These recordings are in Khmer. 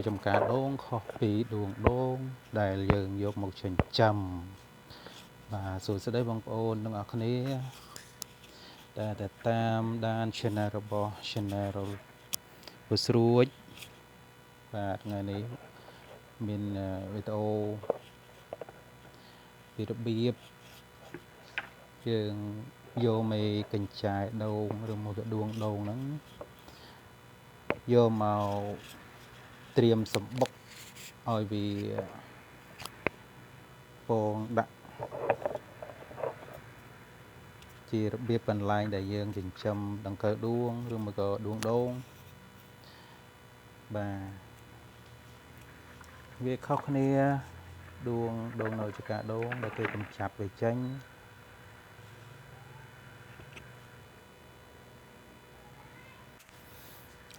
នៅចំការដូងខុសពីដួងដូងដែលយើងយកមកចិញ្ចឹមបាទសួស្តីបងប្អូនទាំងអស់គ្នាដែលតែតាមដាន Channel របស់ Channel ពស្រួចបាទថ្ងៃនេះមានវីដេអូពីរបៀបយើងយកមេកញ្ចែដូងឬមកដួងដូងហ្នឹងយកមកត្រៀមសម្បុកឲ្យវាពងដាក់ជារបៀបកន្លែងដែលយើងចិញ្ចឹមដង្កូវដួងឬមកក៏ដួងដូងបាទវាខុសគ្នាដួងដូងនៅចកាដូងដែលគេកំចាប់វាចេញ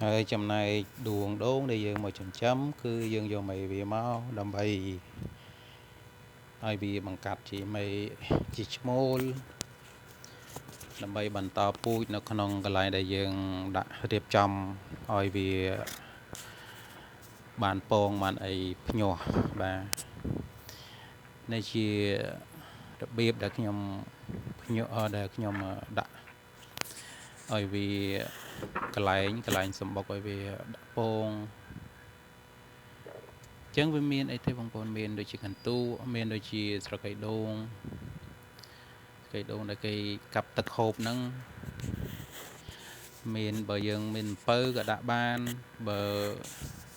ហើយចំណែកដួងដូងដែលយើងមកចិញ្ចឹមគឺយើងយកមេវាមកដើម្បីឲ្យវាបង្កាត់ជាមេជាឈ្មោលដើម្បីបន្តពូជនៅក្នុងកន្លែងដែលយើងដាក់រៀបចំឲ្យវាបានពងបានអីភ្ញាស់បាទនេះជារបៀបដែលខ្ញុំភ្ញាស់ដែលខ្ញុំដាក់ឲ្យវាកន្លែងសម្បុកឲ្យវាដាក់ពងអញ្ចឹងវាមានអីទេបងប្អូនមានដូចជាកន្ទូមានដូចជាស្រកីដូងកីដូងដែលគេកាប់ទឹកហូបហ្នឹងមានបើយើងមានអំពៅក៏ដាក់បានបើ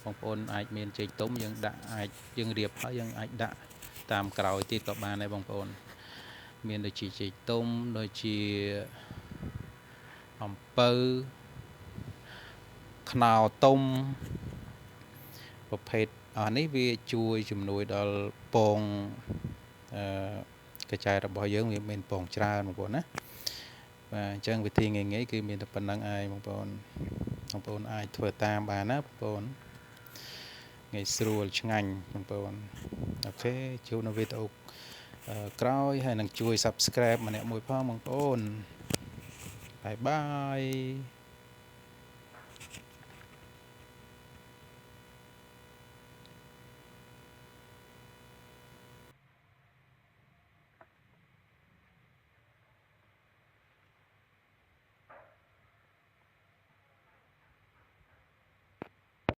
បងប្អូនអាចមានចេកទុំយើងដាក់អាចយើងរៀបហើយយើងអាចដាក់តាមក្រោយទៀតក៏បានដែរបងប្អូនមានដូចជាចេកទុំដូចជាអំពៅខ្នោទុំប្រភេទអស់នេះវាជួយជំនួយដល់ពងកញ្ចែរបស់យើងវាមានពងច្រើនបងប្អូនណាបាទអញ្ចឹងវិធីងាយៗគឺមានតែប៉ុណ្្នឹងឯងបងប្អូនបងប្អូនអាចធ្វើតាមបានណាបងប្អូនងាយស្រួលឆ្ងាញ់បងប្អូនអូខេជួបនៅវីដេអូក្រោយហើយនឹងជួយ Subscribe ម្នាក់មួយផងបងប្អូនបាយបាយ។